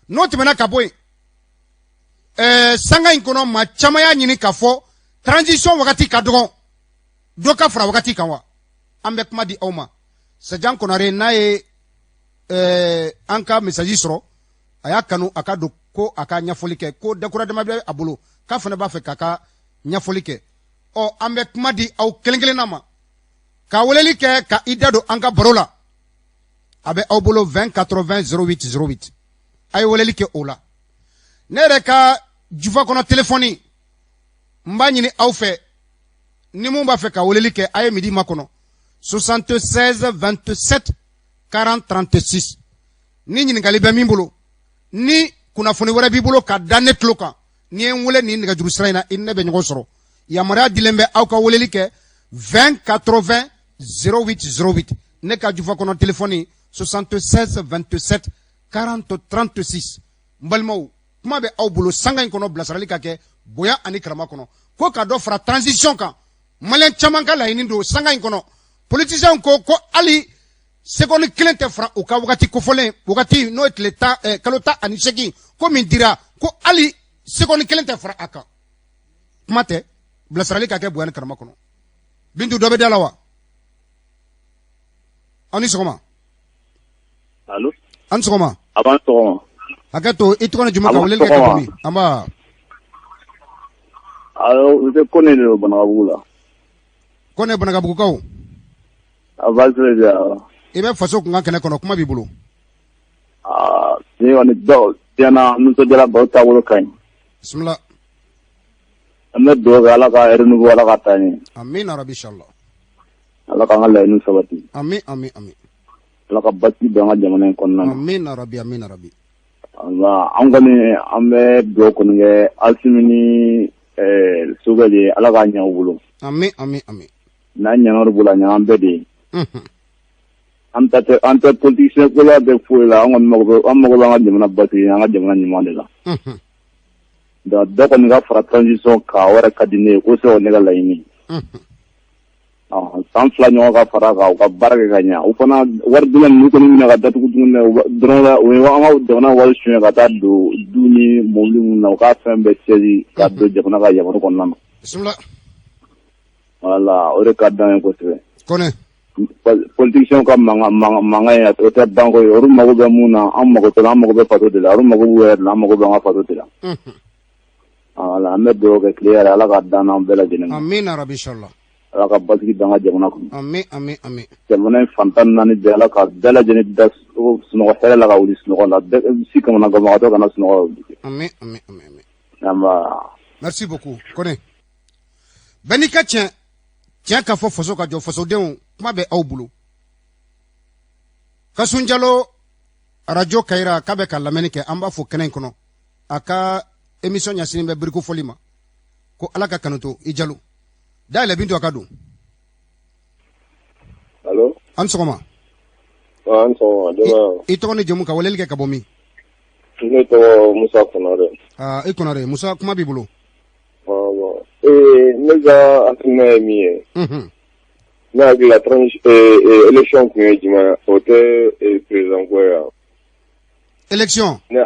Speaker 1: N'o tɛmɛna ka bɔ yen, sanga in kɔnɔ, maa caman y'a ɲini k'a fɔ transition wagati ka dɔgɔn, dɔ ka fara wagati kan wa. An bɛ kuma di aw ma. Sajan Konare n'a ye an ka message sɔrɔ, a y'a kanu a ka don ko a ka ɲɛfɔli kɛ, ko dakura dama bɛ a bolo, k'a fana b'a fɛ k'a ka ɲɛfɔli kɛ. Ɔ, an bɛ kuma di aw kelen kelenna ma ka weleli kɛ ka i da don an ka baro la. A bɛ aw bolo 20 80 08 08, a ye weleli kɛ o la. Ne yɛrɛ ka jufa kɔnɔ telefɔni, n b'a ɲini aw fɛ, ni mun b'a fɛ ka weleli kɛ, a ye midi makɔnɔ 76 27 40 36. Ni ɲininkali bɛ min bolo, ni kunnafoni wɛrɛ b'i bolo ka da ne tulo kan, n'i ye n wele nin nɛgɛjuru sira in na, i ni ne bɛ ɲɔgɔn sɔrɔ. Yamaruya dilen bɛ aw ka weleli kɛ 20 80 08 08. Ne ka jufa kɔnɔ telefɔni 76 27 40 36. N balimaw, kuma bɛ aw bolo sanga in kɔnɔ, bilasirali ka kɛ bonya ani karama kɔnɔ. Ko ka dɔ fara transition kan, Maliyɛn caman ka laɲini don sanga in kɔnɔ. Politiciens ko ko hali seconde kelen tɛ fara u ka wagati kofɔlen, wagati n'o ye tile 10, kalo 18 ko min dira, ko hali Seconde kelen tɛ fara a kan. Kuma tɛ bilasirali ka kɛ bonya ni karama kɔnɔ. Bintu, dɔ bɛ da la wa? Aw ni sɔgɔma.
Speaker 2: Allo.
Speaker 1: An ni sɔgɔma.
Speaker 2: A b'an sɔgɔma.
Speaker 1: Hakɛ to, i tɔgɔ ni jamu, ka weleli kɛ ka bɔ min? An b'a.
Speaker 2: Allo, n tɛ Kone de don Banakabugu la.
Speaker 1: Kone, Banakabugukaw.
Speaker 2: A baasi tɛ yan.
Speaker 1: I bɛ faso kunkan kɛnɛ kɔnɔ, kuma b'i bolo.
Speaker 2: Aa, ni kɔni dɔw tiɲɛna, nisɔndiyara, baro taabolo ka ɲi.
Speaker 1: Bisimila.
Speaker 2: An bɛ dugawu kɛ, Ala ka renouveau, Ala ka taa ɲɛ.
Speaker 1: Amina rabi, inshallah.
Speaker 2: Ala k'an ka laɲiniw sabati.
Speaker 1: Ami, ami, ami.
Speaker 2: Ala ka basigi don an ka jamana in kɔnɔna na.
Speaker 1: Amina rabi, amina rabi.
Speaker 2: An kɔni, an bɛ dugawu kɔni kɛ Asimi ni Choguel ye, Ala k'a ɲɛ u bolo.
Speaker 1: Ami, ami, ami.
Speaker 2: N'a ɲɛna olu bolo, a ɲɛna an bɛɛ de ye. An ta tɛ, an tɛ politicien ko la, tɛ foyi la. An kɔni mago bɛ, an mago bɛ an ka jamana basigi, an ka jamana ɲuman de la. Donc dɔ kɔni ka fara transition kan, o yɛrɛ ka di ne ye kosɛbɛ, o ne ka laɲini ye. San 2 ɲɔgɔn ka fara kan, u ka baara kɛ ka ɲɛ. U fana wari dila ninnu kɔni minɛ ka datugu tuguni dɔrɔn, u ye an ka jamana wari suɲɛ ka taa don du ni mobili minnu na, u k'a fɛn bɛɛ saisi ka don jamana ka yamaru kɔnɔna na.
Speaker 1: Bisimila.
Speaker 2: Voilà, o de ka d'an ye kosɛbɛ.
Speaker 1: Kone.
Speaker 2: Politiciens ka mankan mankan ye, o tɛ ban ko ye. Olu mago bɛ mun na, an mago tɛ la, an mago bɛ faso de la. Olu mago b'u yɛrɛ de la, an mago bɛ an ka faso de la. Voilà, an bɛ dugawu kɛ tile yɛrɛ, Ala ka dan n'an bɛɛ lajɛlen ma.
Speaker 1: Amina rabi, inshallah.
Speaker 2: Ala ka basigi d'an ka jamana kɔnɔ.
Speaker 1: Ami, ami, ami.
Speaker 2: Jamana in fantan naani bɛɛ, Ala ka bɛɛ lajɛlen da sunɔgɔ hɛrɛ la, ka wuli sunɔgɔ la, bɛɛ si kamana ganbagatɔ kana sunɔgɔ ka wuli.
Speaker 1: Ami, ami, ami, ami.
Speaker 2: Nba.
Speaker 1: Merci beaucoup Kone. Bɛɛ n'i ka tiɲɛ, tiɲɛ ka fɔ, faso ka jɔ, fasodenw, kuma bɛ aw bolo. Kasun Jalo, arajo Kayira, k'a bɛ ka lamɛnni kɛ, an b'a fɔ kɛnɛ in kɔnɔ. A ka émission ɲɛsinnen bɛ biriku fɔli ma, ko Ala ka kanu to i. Jalo, dayɛlɛ, Bintu, a ka don.
Speaker 3: Allo.
Speaker 1: An sɔgɔma.
Speaker 3: An sɔgɔma, denbaya.
Speaker 1: I tɔgɔ ni jamu, ka weleli kɛ ka bɔ min?
Speaker 3: Ne tɔgɔ Musa Konare.
Speaker 1: Aa, i Konare Musa, kuma b'i bolo.
Speaker 3: Ne ka hakilina ye min ye, ne hakili la, élection kun ye jumɛn ye? O tɛ président ko ye wa?
Speaker 1: Élection?
Speaker 3: Ne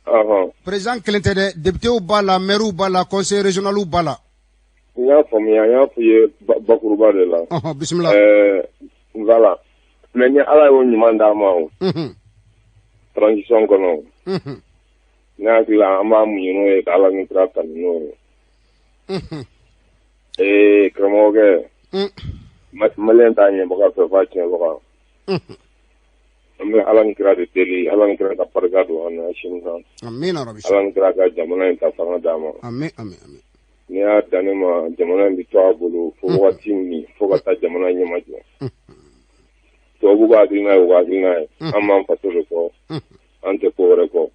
Speaker 3: ɔhɔn.
Speaker 1: Président kelen tɛ dɛ, députéw b'a la, maires b'a la, conseil régional b'a la.
Speaker 3: N y'a faamuya, n y'a f'i ye bakuruba de la.
Speaker 1: Ɔhɔn, bisimila.
Speaker 3: Voilà, mais ni Ala y'o ɲuman d'an ma, o transition kɔnɔ, ne hakili la, an b'a muɲu n'o ye, ka Ala ni kira tanu n'o ye. Ee karamɔgɔkɛ, maliyɛn t'a ɲɛbaga fɛ f'a tiɲɛbaga. An bɛ Ala ni kira de deli, Ala ni kira ka barika don an na sini kan.
Speaker 1: Amina rabi.
Speaker 3: Ala ni kira ka jamana in ta fanga d'an ma.
Speaker 1: Ami, ami, ami.
Speaker 3: N'i y'a dan ne ma, jamana in bɛ to a bolo fo wagati min, fo ka taa jamana ɲɛmajɔ. Tubabu ka hakilina ye u ka hakilina ye, an b'an faso de kɔ, an tɛ ko wɛrɛ kɔ.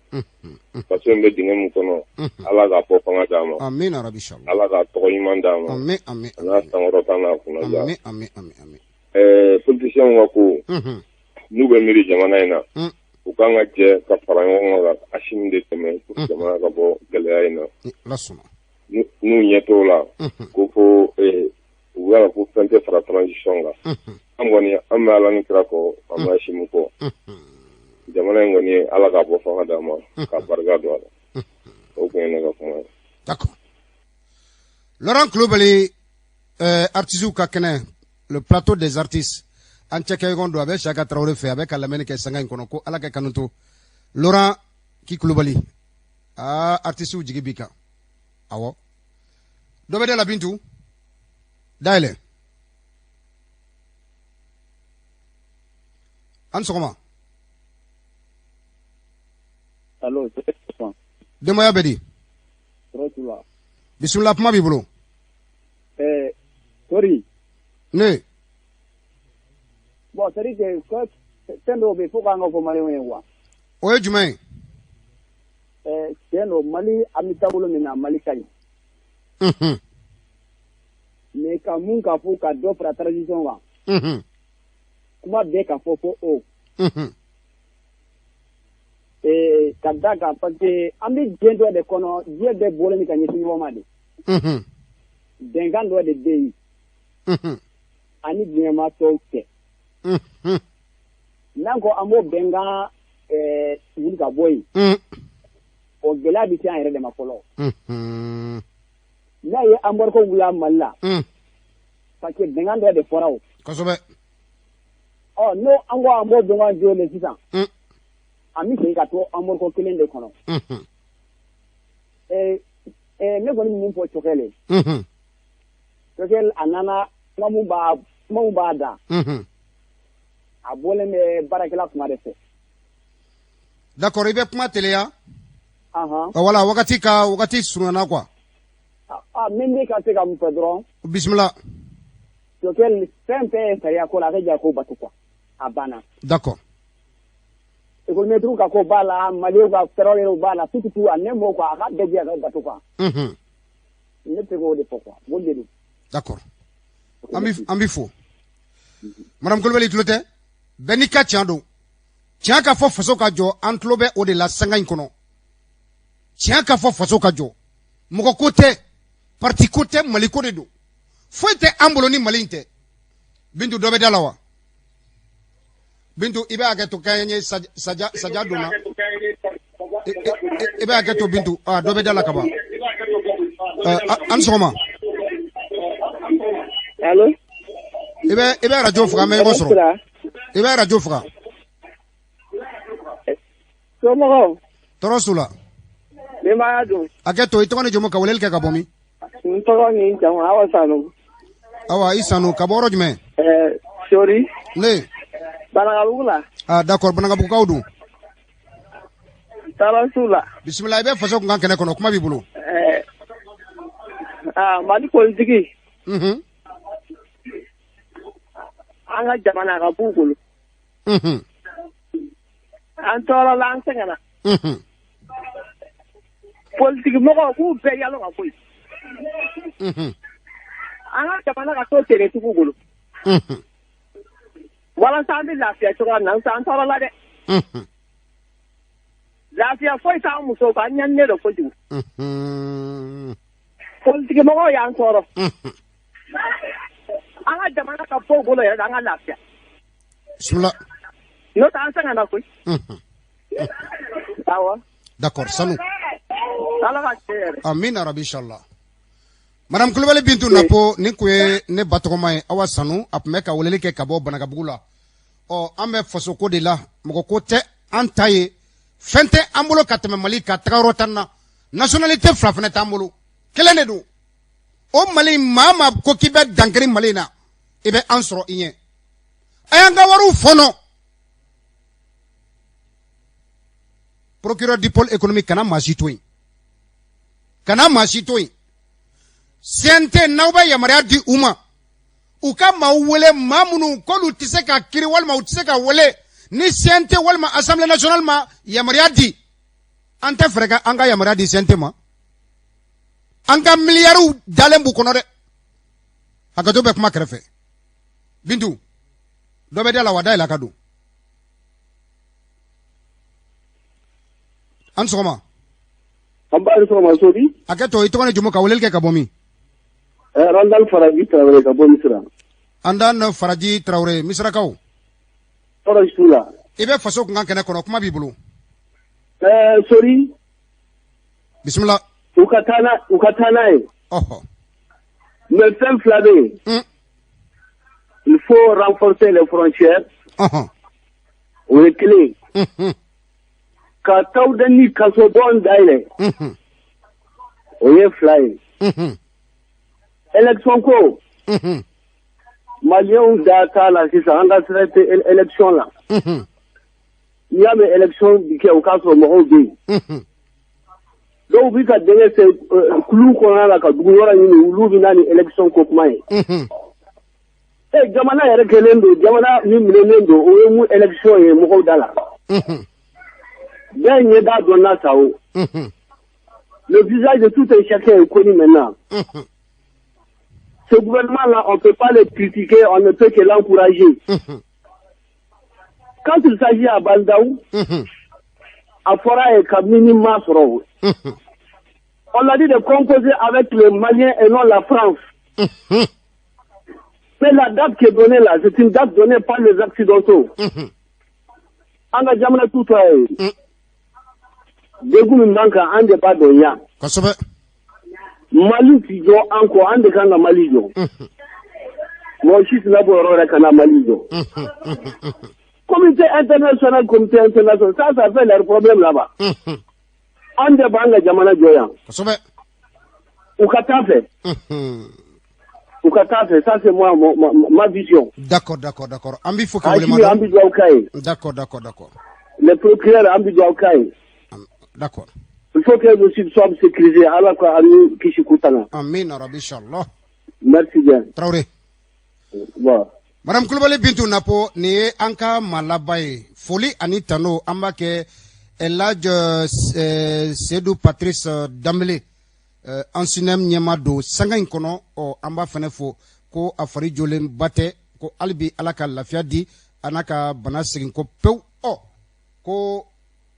Speaker 3: Faso in bɛ dingɛ min kɔnɔ, Ala k'a bɔ fanga d'an ma.
Speaker 1: Amina rabi, inshallah.
Speaker 3: Ala k'a tɔgɔ ɲuman d'an ma.
Speaker 1: Ami, ami.
Speaker 3: A n'a sankɔrɔta n'a kunnaja.
Speaker 1: Ami, ami, ami, ami.
Speaker 3: Politiciens ka ko, n'u bɛ miiri jamana in na, u kan ka jɛ ka fara ɲɔgɔn kan ka Asimi de dɛmɛ pour jamana ka bɔ gɛlɛya in na.
Speaker 1: Ala sɔnna.
Speaker 3: N'u ɲɛ t'o la, ko fo u y'a ko fɛn tɛ fara transition kan, an kɔni, an bɛ Ala ni kira kɔ, an bɛ Asimi kɔ. Jamana in kɔni, Ala k'a bɔ fanga d'an ma, ka barika don a la. O tun ye ne ka kuma ye.
Speaker 1: D'accord. Laurent Kulubali, artistes ka kɛnɛ, le plateau des artistes, an cɛkɛɲɔgɔn don, a bɛ Saka Tarawele fɛ, a bɛ ka lamɛnni kɛ sanga in kɔnɔ, ko Ala ka kanu to. Laurent Ki Kulubali, aa, artistes jigi b'i kan. Awɔ, dɔ bɛ da la, Bintu, dayɛlɛ. An sɔgɔma.
Speaker 2: Allo.
Speaker 1: Denbaya bɛ di?
Speaker 2: Tɔɔrɔ t'u la.
Speaker 1: Bisimila, kuma b'i bolo.
Speaker 2: Tori.
Speaker 1: Ne.
Speaker 2: Bon, c'est à dire que fɛn dɔw bɛ yen, fo k'an ka fɔ maliyɛnw ye quoi.
Speaker 1: O ye jumɛn ye?
Speaker 2: Tiɲɛ don, Mali, an bɛ taabolo min na, Mali ka ɲi. Mais ka mun ka fɔ ka dɔ fara transition kan. Kuma bɛɛ ka fɔ ko o. Ka da kan, parce que an bɛ diɲɛ dɔ de kɔnɔ, diɲɛ bɛɛ bɔlen ni ka ɲɛsin ɲɔgɔn ma de. Bɛnkan dɔ de bɛ yen. Ani diɲɛmaa tɔw cɛ. N'an ko an b'o bɛnkan wuli ka bɔ yen.
Speaker 4: O gɛlɛya bɛ se an yɛrɛ de ma fɔlɔ. N'a ye embargo wuli Mali la, parce que bɛnkan dɔ de fɔra o.
Speaker 1: Kosɛbɛ.
Speaker 4: Ɔ, n'o an ko an b'o bɛnkan jɔlen sisan, an bɛ segin ka to embargo kelen de kɔnɔ. Ne kɔni bɛ min fɔ Choguel ye, Choguel a nana kuma mun b'a da, a bɔlen bɛ baarakɛla kuma de fɛ.
Speaker 1: D'accord, i bɛ kuma teliya. Voilà, wagati ka wagati surunyana quoi.
Speaker 4: Ah, min bɛ ka se ka mun fɔ dɔrɔn.
Speaker 1: Bisimila.
Speaker 4: Choguel, fɛn fɛn ye sariya ko la, a ka jɛ ko bato quoi, a banna.
Speaker 1: D'accord.
Speaker 4: École maître ka ko b'a la, Maliw ka fɛɛrɛw b'a la, tout tout a ne mot quoi, a ka bɛɛ jɛ ka bato quoi. Ne bɛ se k'o de fɔ quoi, o de don.
Speaker 1: D'accord. An b'i fo. Madame Kulibali, tulo tɛ? Bɛɛ n'i ka tiɲɛ don. Tiɲɛ ka fɔ faso ka jɔ, an tulo bɛ o de la sanga in kɔnɔ. Tiɲɛ ka fɔ faso ka jɔ. Mɔgɔ ko tɛ, parti ko tɛ, Mali ko de don. Foyi tɛ an bolo ni Mali in tɛ. Bintu, dɔ bɛ da la wa? Bintu, i bɛ hakɛ to k'an ye saja saja donna. I bɛ hakɛ to, Bintu. Ah, dɔ bɛ da la ka ban. An sɔgɔma.
Speaker 5: Allo.
Speaker 1: I bɛ radio faga, an bɛ ɲɔgɔn sɔrɔ. I bɛ radio faga.
Speaker 5: Somɔgɔw?
Speaker 1: Tɔɔrɔ s'u la.
Speaker 5: Denbaya dun?
Speaker 1: Hakɛ to, i tɔgɔ ni jamu, ka weleli kɛ ka bɔ min?
Speaker 5: N tɔgɔ ni n jamu, Awa Sanu.
Speaker 1: Awa, i Sanu, ka bɔ yɔrɔ jumɛn?
Speaker 5: Sori.
Speaker 1: Ne.
Speaker 5: Banakabugu la.
Speaker 1: Ah, d'accord, Banakabugukaw dun?
Speaker 5: Tɔɔrɔ s'u la.
Speaker 1: Bisimila, i bɛ faso kunkan kɛnɛ kɔnɔ, kuma b'i bolo.
Speaker 5: Ah, Mali politiki. An ka jamana a ka b'u bolo. An tɔɔrɔla, an sɛgɛnna. Politiki mɔgɔw k'u bɛɛ yalo ka bɔ yen. An ka jamana ka to tenitigiw bolo. Walasa an bɛ lafiya cogoya min na, an tɔɔrɔla dɛ. Lafiya foyi t'an musow kan, an ɲaninen don kojugu. Politiki mɔgɔw y'an tɔɔrɔ. An ka jamana ka bɔ u bolo yɛrɛ de, an ka lafiya.
Speaker 1: Bisimila.
Speaker 5: N'o tɛ, an sɛgɛnna koyi. Awɔ.
Speaker 1: D'accord, Sanu.
Speaker 5: Ala ka tiɲɛ yɛrɛ.
Speaker 1: Amina rabi, inshallah. Madame Kulibali Bintu Napo, nin kun ye ne ba tɔgɔma ye, Awa Sanu, a tun bɛ ka weleli kɛ ka bɔ Banakabugu la. Ɔ, an bɛ fasoko de la, mɔgɔ ko tɛ an ta ye, fɛn tɛ an bolo ka tɛmɛ Mali ka taga yɔrɔ tan na. Nationalité fila fana t'an bolo, kelen de don. O Mali, maa maa ko k'i bɛ dankari Mali in na, i bɛ an sɔrɔ i ɲɛ. A y'an ka wariw fɔnɔ. Procureur du pôle économique, kana maa si to yen, kana maa si to yen. CNT, n'aw bɛ yamaruya di u ma u ka maaw wele, maa minnu k'olu tɛ se ka kiri walima u tɛ se ka wele ni CNT walima Assemblée nationale ma yamaruya di, an tɛ fɛɛrɛ kɛ an ka yamaruya di CNT ma. An ka miliyariw dalen b'u kɔnɔ dɛ. Hakɛto bɛ kuma kɛrɛfɛ. Bintu, dɔ bɛ da la wa? Dayɛlɛ a ka don. An sɔgɔma.
Speaker 2: An b'a sɔgɔma, Sori.
Speaker 1: Hakɛ to, i tɔgɔ ni jamu, ka weleli kɛ ka bɔ min?
Speaker 2: Randal Faraji Tarawele ka bɔ Misira.
Speaker 1: An dan Faraji Tarawele, Misirakaw.
Speaker 2: Tɔɔrɔ su la.
Speaker 1: I bɛ faso kunkan kɛnɛ kɔnɔ, kuma b'i bolo.
Speaker 2: Sori.
Speaker 1: Bisimila.
Speaker 2: U ka taa n'a ye. Mais fɛn fila bɛ yen. Il faut renforcer les frontières. O ye kelen ye. Ka Tawudeni kasobon dayɛlɛ. O ye fila ye. Élection ko. Maliyɛnw da t'a la sisan, an ka sira tɛ élection la. N'i y'a mɛn élection bi kɛ, o k'a sɔrɔ mɔgɔw bɛ yen. Dɔw bi ka dɛgɛ se kulu kɔnɔna la ka dugu yɔrɔ ɲini, olu bɛ na ni élection ko kuma ye. E, jamana yɛrɛ kɛlen don, jamana min minɛnen don, o ye mun élection ye mɔgɔw da la. Bɛɛ ɲɛ b'a dɔn n'a sa o. Le visage de tout un chacun est connu maintenant. Ce gouvernement-là, on ne peut pas le critiquer, on ne peut que l'encourager. Quand il s'agit à Bah N'Daw, a fɔra ye kabini ma sɔrɔ o. On l'a dit de composer avec les Maliens et non la France. Mais la date qui est donnée là, c'est une date donnée par les Occidentaux. An ka jamana tutɔ ye.
Speaker 4: Degun min b'an kan, an de b'a dɔn yan.
Speaker 1: Kosɛbɛ.
Speaker 4: Mali ti jɔ an kɔ, an de kan ka Mali jɔ. Mɔgɔ si tɛna bɔ yɔrɔ wɛrɛ ka na Mali jɔ. Comité international, comité international, ça, ça fait leur problème là-bas. An de b'an ka jamana jɔ yan.
Speaker 1: Kosɛbɛ.
Speaker 4: U ka taa fɛ. U ka taa fɛ, ça c'est moi, ma vision.
Speaker 1: D'accord, an b'i fo k'i
Speaker 4: Assimi,
Speaker 1: waleɲuman
Speaker 4: an bɛ dugawu k'a ye.
Speaker 1: dɔn. D'accord.
Speaker 4: Le procureur, an bɛ dugawu k'a ye.
Speaker 1: D'accord.
Speaker 4: Il faut que le sud soit sécurisé. Ala ka an ni kisi k'u tanga.
Speaker 1: Amina rabi, inshallah.
Speaker 4: Merci bien.
Speaker 1: Traoré.
Speaker 4: Bon.
Speaker 1: Madame Kulubali Bintu Napo, nin ye an ka maa laban ye. Foli ani tano, an b'a kɛ Elhadj Seydou Patrice Danbele, ANSINEM ɲɛma don sanga in kɔnɔ. Ɔ, an b'a fana fo ko a fari jolenba tɛ, ko hali bi Ala ka lafiya di a n'a ka bana segin ko pewu. Ɔ, ko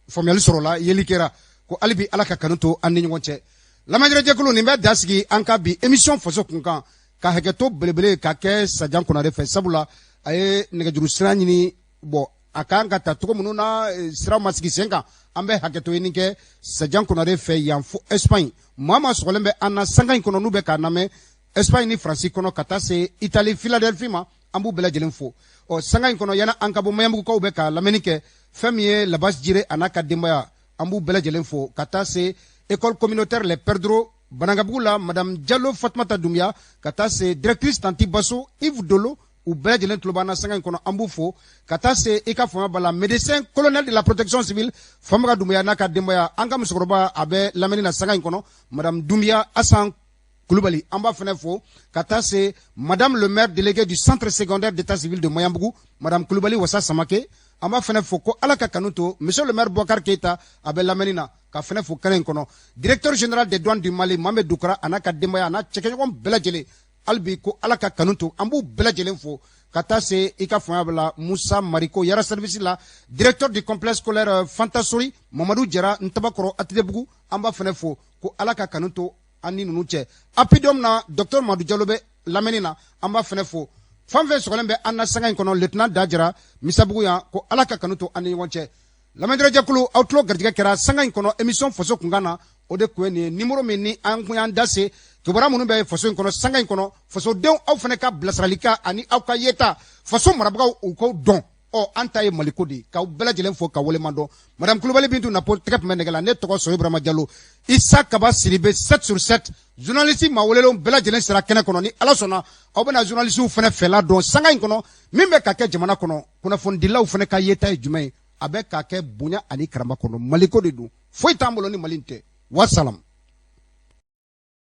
Speaker 1: faamuyali sɔrɔla, yeli kɛra, ko hali bi Ala ka kanu to an ni ɲɔgɔn cɛ. Lamɛnjɛjɛkulu, nin bɛ da sigi an ka bi émission Faso Kunkan, ka hakɛto belebele ka kɛ Sajan Konare fɛ, sabula a ye nɛgɛjuru sira ɲini. Bɔn, a kan ka ta cogo minnu na, sira ma sigi sen kan. An bɛ hakɛto ɲini kɛ Sajan Konare fɛ yan fo Espagne. Maa maa sɔgɔlen bɛ an na sanga in kɔnɔ, n'u bɛ k'a lamɛn Espagne ni Faransi kɔnɔ, ka taa se Italie, Philadelphie ma, an b'u bɛɛ lajɛlen fo. Ɔ, sanga in kɔnɔ, yana an ka bɔ Maɲanbugukaw bɛ ka lamɛnni kɛ, fɛn min ye Labasi Jire a n'a ka denbaya, an b'u bɛɛ lajɛlen fo, ka taa se école communautaire Les Perdreaux Banankabugu la, madame Diallo Fatumata Doumbia, ka taa se directrice Tanti Baso Yves Dolo, u bɛɛ lajɛlen tulo b'an na sanga in kɔnɔ, an b'u fo, ka taa se i ka faamuya b'a la, médecin colonel de la protection civile Famaga Doumbia n'a ka denbaya. An ka musokɔrɔba, a bɛ lamɛnni na sanga in kɔnɔ, madame Doumbia Asan Kulubali, an b'a fana fo, ka taa se madame le maire délégué du centre secondaire d'état civil de Maɲanbugu, madame Kulubali Wasa Samake, an b'a fana fo, ko Ala ka kanu to. Monsieur le maire Boubacar Keita, a bɛ lamɛnni na, ka fana fo kɛnɛ in kɔnɔ. Directeur général des douanes du Mali Mohamed Doukara a n'a ka denbaya, a n'a cɛkɛɲɔgɔn bɛɛ lajɛlen, hali bi ko Ala ka kanu to, an b'u bɛɛ lajɛlen fo, ka taa se i ka faamuya b'a la, Musa Mariko Yara service la, directeur du complexe scolaire Fantasori Mamadu Jara Ntabakɔrɔ Atidebugu, an b'a fana fo, ko Ala ka kanu to an ni ninnu cɛ. Apidom na, docteur Madu Jalo bɛ lamɛnni na, an b'a fana fo. Fɛn fɛn sɔgɔlen bɛ an na sanga in kɔnɔ, lieutenant Dajara Misabugu yan, ko Ala ka kanu to an ni ɲɔgɔn cɛ. Lamɛnjɛkulu, aw tulo garijɛgɛ kɛra sanga in kɔnɔ émission Faso Kunkan na, o de kun ye nin ye, numéro min ni an kun y'an da se kibaruya minnu bɛ faso in kɔnɔ sanga in kɔnɔ. Fasodenw, aw fana ka bilasirali kan ani aw ka yeta, faso marabagaw u k'o dɔn. Ɔ, an ta ye Maliko de ye. K'aw bɛɛ lajɛlen fo ka waleɲuman dɔn. Madame Kulubali Bintu Napo tɛgɛ tun bɛ nɛgɛ la. Ne tɔgɔ Soyi Burama Jalo, Isa Kaba Siribe, 7 sur 7, journaliste maa welelenw bɛɛ lajɛlen sera kɛnɛ kɔnɔ. Ni Ala sɔnna, aw bɛna journaliste fana fɛla dɔn sanga in kɔnɔ, min bɛ ka kɛ jamana kɔnɔ, kunnafonidilaw fana ka yeta ye jumɛn ye, a bɛ ka kɛ bonya ani karama kɔnɔ. Maliko de don, foyi t'an bolo ni Mali tɛ. Wasalam.